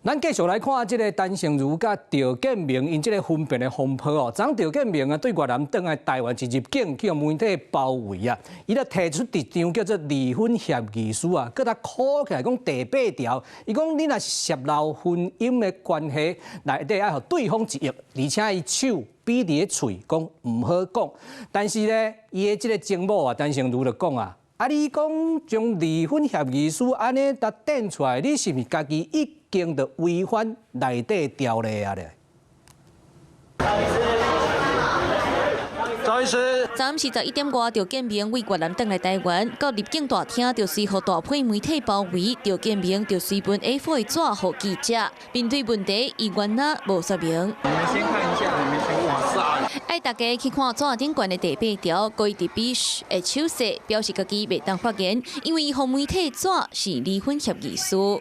咱繼續來看這个陳幸妤佮趙建銘𪜶這个婚變的風波哦。昨昏趙建銘啊，對越南轉來台灣一入境，去予媒體包圍啊，伊就提出一張叫做離婚協議書啊，閣來考起來講第八條，伊講你若是泄露婚姻的關係，內底愛予對方一億，而且伊手比佇咧喙，講毋好講。但是咧，伊的這个前某啊，陳幸妤就講啊。啊！你講將離婚協議書按呢共展出來，你是毋是家己已經就違反內底條例啊咧？張醫師，昨暗時11點外，趙建銘對越南轉來台灣，到入境大廳就隨予大批媒體包圍，趙建銘就隨分 A4 紙予記者，面對問題，伊原來無說明。你們先看一下，你們先哇塞！愛大家去看紙頂懸的第八條，故意佇比噓的手勢，表示家己袂當發言，因為伊予媒體紙是離婚協議書。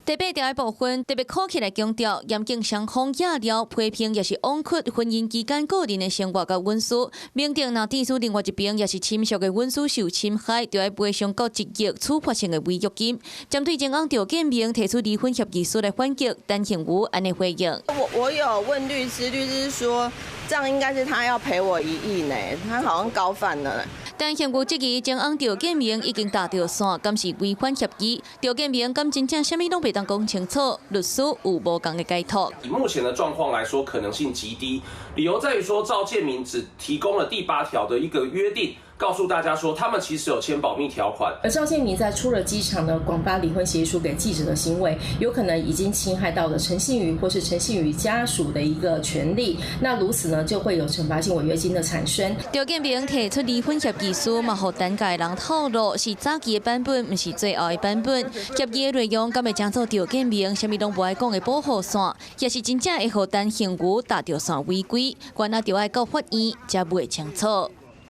第八條的部分特別考起來強調，嚴禁雙方掖料、批評，抑是枉屈婚姻期間個人的生活佮隱私。明定若佇屬另外一邊，抑是親屬的隱私受侵害，就愛賠償到1億處罰性的違約金。針對前翁趙建銘提出離婚協議書來反擊，陳幸妤按呢回應：我有問律師，律師說這樣應該是他要賠我1億呢，他好像高犯了。陳幸妤質疑前翁趙建銘已經踏著線，敢是違反協議？趙建銘敢真正啥物攏袂當講清楚？律師有無仝的解脫。以目前的狀況來說，可能性極低。理由在於說，趙建銘只提供了第八條的一個約定，告訴大家說，他們其實有簽保密條款。而趙建銘在出了機場呢，廣發離婚協議書給記者的行為，有可能已經侵害到了陳幸妤或是陳幸妤家屬的一個權利。那如此呢，就會有懲罰性違約金的產生。趙建銘提出離婚協議書，嘛，予陳家的人透露是早期的版本，毋是最後的版本。協議的內容敢會成做趙建銘啥物攏無愛講的保護傘，抑是真正會予陳幸妤踏著線違規，原來就愛到法院才會清楚。